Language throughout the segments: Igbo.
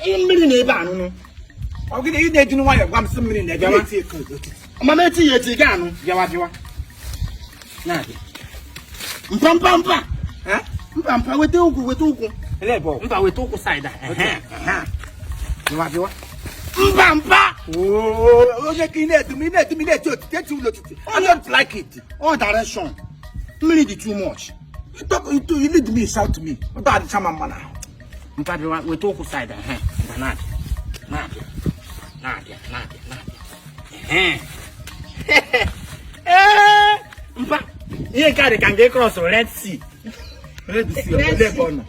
Mmiri na ebe anụnụ. Ọ gịnị ị na-eji nwayọọ gwa m sị mmiri na ebe na-eti eko otiti. Mama eti ya eti ga anụ. Bịawa bịawa. Na-abịa. Mpa mpa mpa. Mpa mpa weta ụkwụ weta ụkwụ. Mpa weta ụkwụ side a. Bịawa bịawa. Mpa mpa. Onye ka ị na-edu m ị na-edu m ị na-eti otiti eti ụlọ otiti. I don't like it. All direction. Mmiri dị too much. You talk you, you lead me shout to me. Ọ adịcha ma mma na ahụ. Mpa bịawa weta ụkwụ side a. Na-abịa. Na-abịa. Na-abịa na-abịa na-abịa. Ee, mpa ihe nke a dị ka nke cross Red Sea. Red Sea ọ ebe ọ nọ.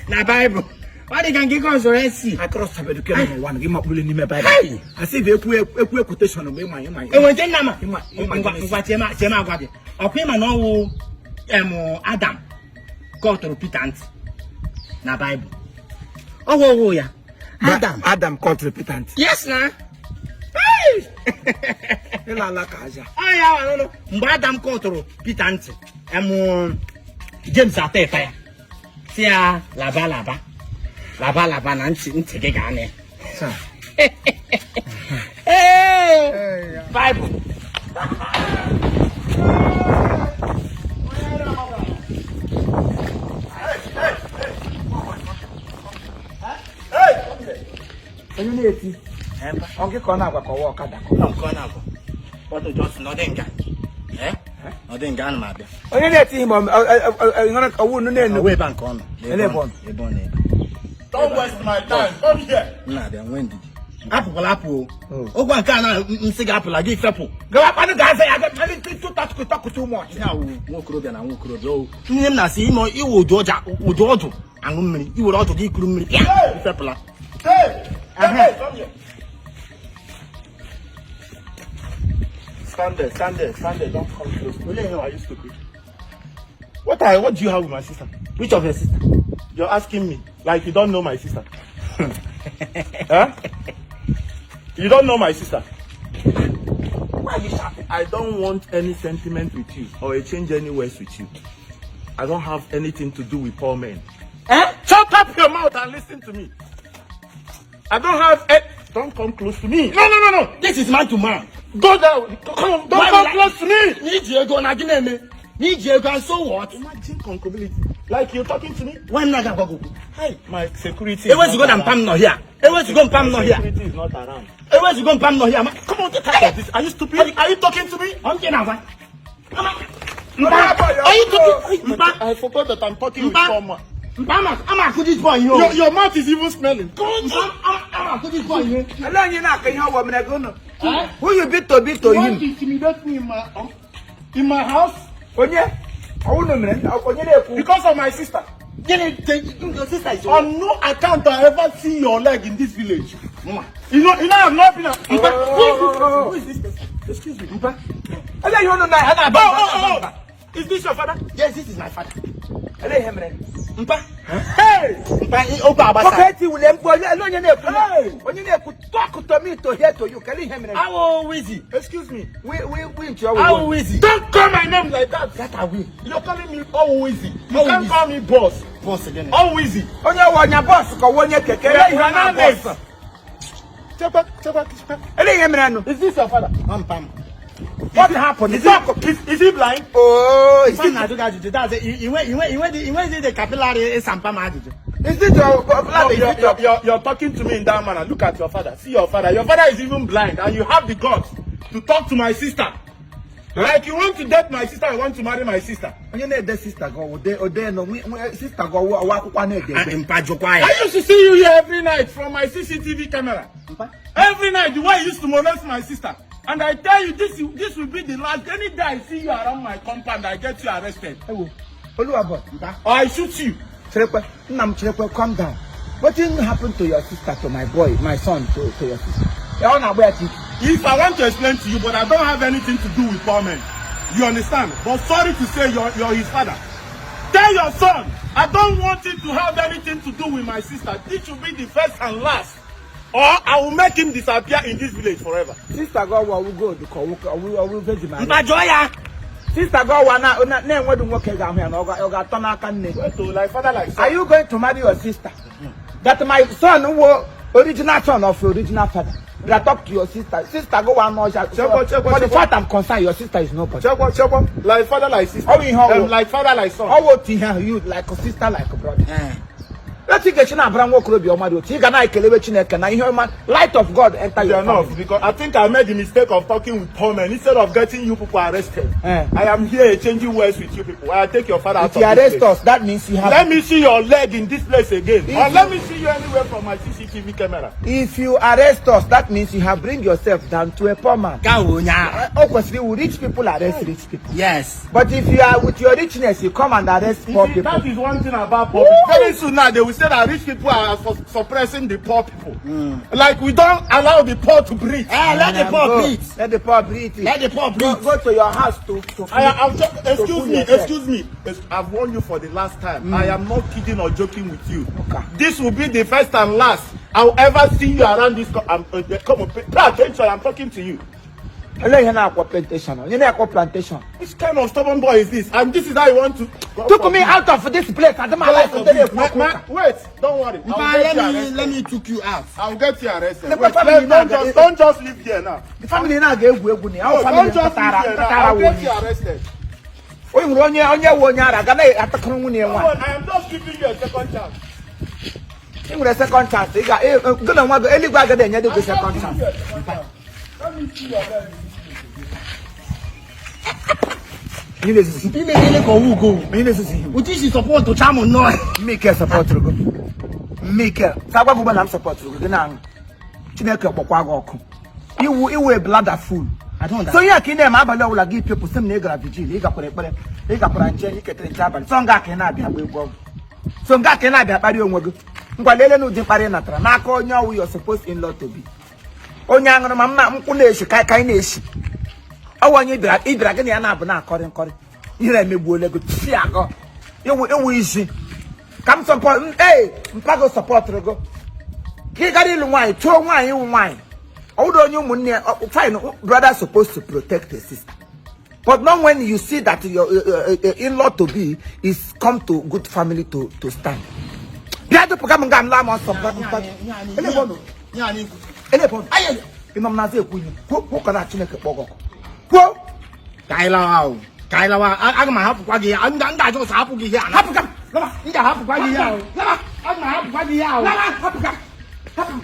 Na Bible. Ọ dị ka nke cross Red Sea. Across sabedu kere n'ụwa gị makpụrụ n'ime Bible. Asị bụ ekwu ekwu quotation mgbe ịma ịma. Enwe nke nna ma. Ngwa chema agwa gị. Ọkwa ịma na ọwụ em Adam kọtụrụ Peter ntị na Bible. Ọwụ ọwụ ya. Adam Adam kọtụrụ Peter ntị. Yes na. Ịla ala ka aja. Mgbe Adam kọtụrụ Peter ntị, em James ata ịta ya. Si ya laba laba. Laba laba na ntị ntị gị ga-anị. Ee! Bible. Onye na-eti ọ gị ka ọ na-agwa ka ọwa ọkada Nke ọ na-agwa. Ọ dị just nọdị nga. Nọdị nga ana m abịa. Onye na-eti ihe ma ọwụ unu na-enu. Ọwụ ebe a nke ọ nọ. Ele ebe ọ nọ. Ebe ọ nọ. Don't waste my time. Come here. M na-abịa nwee ndidi. Apụkwala apụ o. Ụgwọ nke a na nsị gị apụla gị fepụ. Gawa kwanụ ga-aza ya talk talk too much. Ihe awụ nwa okorobịa na nwa okorobịa o. Nne m na-asị ime iwe ụdị ọja ụdị ọdụ aṅụ mmiri iwere ọdụ gị ikuru mmiri pịa ifepụla. Hey! Hey, come here. Stand there, stand there, stand there. Don't come close. Are you stupid? What do you have with my sister? Which of your sister? You're asking me like you don't know my sister. Huh? You don't know my sister. Why are you shouting? I don't want any sentiment with you or a change any words with you. I don't have anything to do with poor men. Eh? Shut up your mouth and listen to me. I don't have a. Don't come close to me. No, no, no, no. This is man to man. Go down. Come, don't Why come will I- close to me. N'iji ego na gị na-eme. N'iji ego and so what? Imagine concubinity. Like you're talking to me. Nwa m na-aga agwa gị okwu. Hi, my security. is Ewezugo not na mpa around. m nọ here. Ewezugo mpa m nọ My here. security is not around. Ewezugo mpa m nọ here. Come on, get out of this. Are you stupid? Are you talking to me? Ọ nke na-agwa. Mpa, Are you talking? Mpa. I forgot that I'm talking with Mpa. someone. Mpa ama akụ this boy ihe o. Your mouth is even smelling. Come on. Mpa ama akụ this boy ihe. Ele onye na-akọ ihe ọwụ mere gị unu. Who you be to be to You want him? to intimidate me in my house Onye ọwụ unu mere onye na-ekwu. because of my sister. Gịnị your sister is On no account I ever see your leg in this village. Mma. You know I've not been. Mpa. Oh. Who is this person? Excuse me. Mpa. Ele ihe unu na na-aba. Oh, oh, oh. Is this your father? Yes, this is my father. Ele ihe mere. Mpa. Hey! Mpa okwu agbasa. Nwoke eti wule mkpu onye ele onye na-ekwu. Hey! Onye na-ekwu talk to me to hear to you. Kedu ihe mere? Awo Wizzy. Excuse me. We we nchi ọwụ. Awo Wizzy. Don't call my name like that. Get away. You're calling me Always. You Always. can't call me boss. Boss again. Always. Onye wụ onye boss ka ọwụ onye keke. Ele ihe We're na not boss. mates. Check check check. Ele ihe mere nụ. Is this your father? Mpa m. What happened? Is he, is he blind? Oh, is Mpa it na-ajụ gị ajụjụ. That's it. Inwe dị capillary ịsa mpa m ajụjụ. is it your No, brother? Is you're, it your you're talking to me in that manner. Look at your father. See your father. Your father is even blind, and you have the guts to talk to my sister. Like you want to date my sister, you want to marry my sister. Onye na-ede sister gị ọwụ de ode nọ sister gị ọwụ ọwụ akwụkwọ na-ede ede. Mpa jụkwa ya. I used to see you here every night from my CCTV camera. Mpa. Every night, the way you used to molest my sister. And I tell you, this will be the last. Any day I see you around my compound, I get you arrested. Ewo, Oluwabo, Mpa. Or I shoot you. Cherekwe, nna m cherekwe, calm down. Wetin happen to your sister, to my boy, my son, to your sister? Ọ na-agba ya titi. If I want to explain to you, but I don't have anything to do with poor men. You understand? But sorry to say, you're his father. Tell your son, I don't want him to have anything to do with my sister. This should be the first and last. Or I will make him disappear in this village forever. Sister gị ọwụ ọwụ gold ka ọwụ ọwụ ọwụ Virgin Maria. Mpa jụọ ya. Sister gị ọwụ na na na-enwedu nwoke ga-ahụ ya na ọ ga-atọ n'aka nne. Wait, oh, like father, like son. Are you going to marry your sister? That my son wo Original son of original father. Bịa talk to your sister. Sister go one notch. Chekwa, chekwa, For the chekwa. fact I'm concerned, your sister is nobody. Chekwa, chekwa. Like father, like sister. Ọ bụ ihe ọ wụ. Like father, like son. Ọ wụ otu ihe ahụ, you like a sister, like a brother. Eh. Otu ị ga-esi na-abara nwa okorobịa ọma dị otu ị ga na-ekelewe Chineke na ihe ọma, light of God enter your Enough, family. because I think I made the mistake of talking with poor men instead of getting you people arrested. Eh. I am here exchanging words with you people. I take your father out If of you this arrest place. us, that means you have. Let me see your leg in this place again. If Or you- let me see you anywhere from my CCTV camera. If you arrest us, that means you have bring yourself down to a poor man. Ka wụ onye ara. O kwesịrị iwu, rich people arrest rich people. Yes. But if you are with your richness, you come and arrest You poor see, people. that is one thing about poor people. Very soon now, they will say that rich people are suppressing the poor people. Like we don't allow the poor to breathe. Eh, let the poor Go. breathe. Let the poor breathe. Let the poor Go, breathe. go to your house to I, I'm just, excuse fool me, yourself. excuse me. I've warned you for the last time. I am not kidding or joking with you. Okay. This will be the first and last I'll ever see you around this. Come on, pay attention. I'm talking to you. Olee ihe na-akpọ plantation? Onye na-akpọ plantation? Which kind of stubborn boy is this? And this is how you want to. God Took me forbid. out of this place. Adị m God ala forbid. ndị na-ekwu okwu ụka. Wait, don't worry. I'll Mpa, get you let me arrested. let me took you out. I'll get you arrested. The Wait, family let, now don't get- just don't just leave here now. The family na-aga egwu egwu na ya. No, Ọ family don't just leave mpụtara here now. mpụtara I'll wụ get onye. you arrested. Onye nwere onye onye wụ onye ara ga na-atakọrọ nwunye ya Don't nwaanyị. worry, I am just giving you a second chance. Ị nwere second chance. Ị ga gị na nwa gị eluigwe agaghị enye gị second I'm chance. just giving you a second chance. Let me see your leg. Ihe na-ezuzu. Mpa, ime ihe ka ọwụ ugo. Ihe na-ezuzu ihe. Otu isi support chamụ nnọọ. Mmike sọpọtụrụ gị. Mmike. Sa gwa gị ugbu a na m sọpọtụrụ gị, gị na-aṅụ. Chineke kpọkwa gị ọkụ. Iwu iwu a bladder full. I don't So ihe a ka ị na-eme abalị ọbụla gị pịpụ sị m na ị gara vigil, ị gakwara ekpere, ị gakwara nche, ị ketere nche abalị. So nga ka ị na-abịa agba egwu ọgwụ. So nga ka ị na-abịa kparị onwe gị. Ngwa lelee n'ụdị mkparị ị natara n'aka onye ọwụ your supposed in-law to be. Onye aṅụrụma mma nkwụ na-eshi ka ka anyị na-eshi. Ọwụ onye ịbịara ịbịara gị na ya na-abụ na-akọrị nkọrị. Ihere emegbuola gị chi agọ. Ịwụ ịwụ isi. Ka m support ee mpago sọpọtụrụ gị. Ka ị gara ịlụ nwaanyị chụọ nwaanyị ịwụ nwaanyị. Ọ bụrụ onye ụmụnne ya fine, brother supposed to protect a sister. But not when you see that your in-law to be is come to good family to stand. Bịa dụpụga m nga m laa m ọsọ mpa mpa. Ele ebe ọ nọ? Ihe a na-ekwu. Ele ebe ọ nọ? Ayị. Ị nọ m n'azụ ekwu ihe. Kwuo kwuo ka na Chineke kpọọ gị ọkụ. Kwuo. Ka anyị lawa o. Ka anyị lawa. Aga m ahapụkwa gị ya. M ga-ajụ ọsọ hapụ gị ihe a. Hapụ ka m. Lọba. M ga-ahapụkwa gị ihe a o. Lọba. Aga m ahapụkwa gị ihe a o. Lọba. Hapụ ka m. Hapụ m.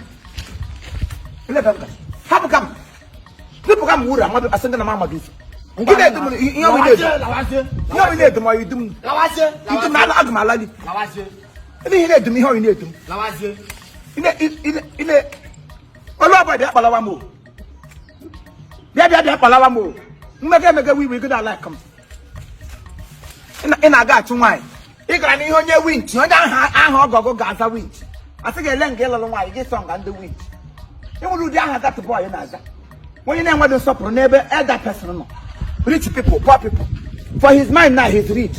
Ele ebe m gara. Hapụ ka m. Dụpụ ka m wuru amadu asị gị na m amaghị ụzọ. Gị na-edu m ihe ọ bụ na-edu. Lawazie. Ihe ọ bụ na-edu m ọ idu m. Lawazie. Idu m na aga m alali. Lawazie. Ebe ihe na-edu m ihe ọ na-edu m. Lawazie. Ine ine ine olu ọbụla bịa kpalawa m o. Bịa bịa bịa kpalawa m o. Mmega emega wiwi gị na-ala m. Ị na-aga achụ nwaanyị. Ị gara n'ihe onye winch, onye aha aha ọgọgụ ga-aza winch. Asị gị ele nga ịlụlụ nwaanyị gị sọ nga ndị winch. Ị nwere ụdị aha that boy na-aza. Onye na-enweghị nsọpụrụ n'ebe elder person nọ. Rich people, poor people. For his mind now, he's rich.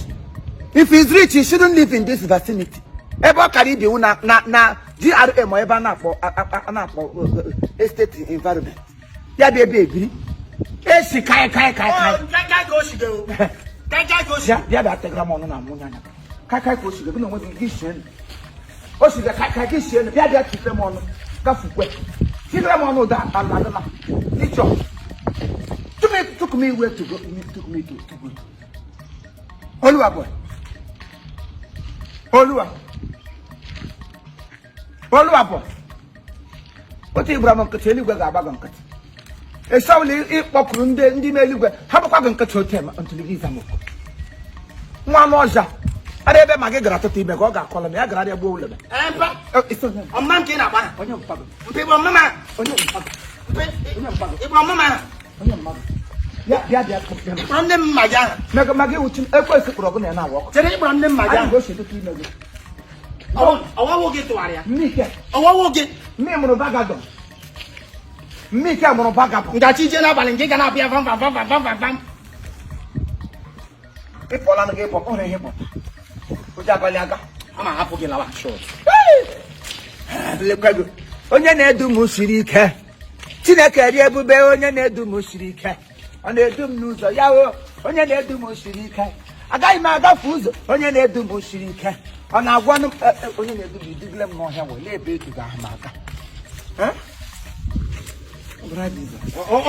If he's rich, he shouldn't live in this vicinity. Ebe ọ kara ibi na na na GRA ma ebe a na-akpọ a na-akpọ estate environment. Ya bịa ebe ebiri. Esi kai kai kai kai. Kai ka o shige o. Kai kai ka o Bịa shige. bịa bịa tegara m ọnụ na mụ anya. Kai kai ka o shige gị na onwe gị gị shie nụ. O shige kai kai gị shie nụ. Bịa bịa tife m ọnụ. Gafukwe. Tigara m ọnụ ụda ala adịla. Ịchọ. Took me took me where to go took me to go. Oluwa boy. Oluwa. Oluwa boy. Otu ịgbara m nkịtị eluigwe ga-agba gị nkịtị. Esọwụla ịkpọkuru ndị ndị ime eluigwe ha bụkwa gị nkịtị otu ema ntuli gị ịza m okwu. Nwa anụ ọzọ ara ebe ma gị gara tụtụ ime ka ọ ga-akọlọ m ya gara arịa gbuo ụlọ m. Eh, mpa. Isi onye Ọmụma m ka ị na-akpa. onye mpago Mpa, ịbụ ọmụma. Onye mpago Mpa, Onye mpago ịbụ ọmụma. Onye mmadụ bịa bịa bịa bịa. Ịkpọrọ nne m mma gị aha. Mega ma gị wuchi ekwesị kpọrọ gị na ya na-awa ọkụ. Chere, ịkpọrọ nne m mma gị Anyị aha. ga-esi tụtụ ime gị. Ọwawo gị tụgharịa ya. Mmike Ọwawo gị. Mme mụrụ vagabond. Mmike mụrụ vagabond. Ngachi ije n'abalị nke ga na-abịa vam vam vam vam vam vam vam. Ị pụọla na gị pụ ọhụrụ ihe pụta. Ụjọ abalị aga. Ama hapụ gị lawa short. Lekwa gị. Onye na-edu m siri ike. Chineke rie ebube, onye na-edu m siri ike. Ọ na-edu m n'ụzọ ya o. Onye na-edu m siri ike. Agaghị m agafe ụzọ. Onye na-edu m siri ike. Ọ na-agwa m onye na-edu m idugile m n'ọhịa wee ebe eduga ahụ m aka. Eh?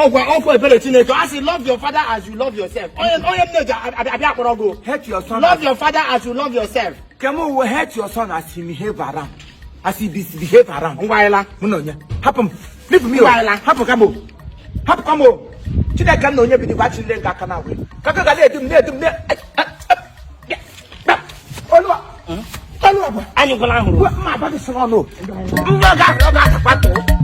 Ọgwa ọkwa ebere Chineke a sị, "Love your father as you love yourself." Onye m na-eji abịa akpọrọ gị. Hate your son. Love your father as you love yourself. Kemu will hate your son as he behave around. As he misbehave around. Ngwa ịla. Mụ na onye. Hapụ m. Leave me o. Ngwa. Hapụ ka m o. Hapụ ka m o. Chineke m na onye bido achịle nga aka na agwa. Kaka ga na-edu m na-edu m na. Oluwa. Oluwa bụ. Anyị gwala ahụrụ. Mma agba gị sị n'ọnụ o. Mma ga-ahụ ọ ga-atakwa too.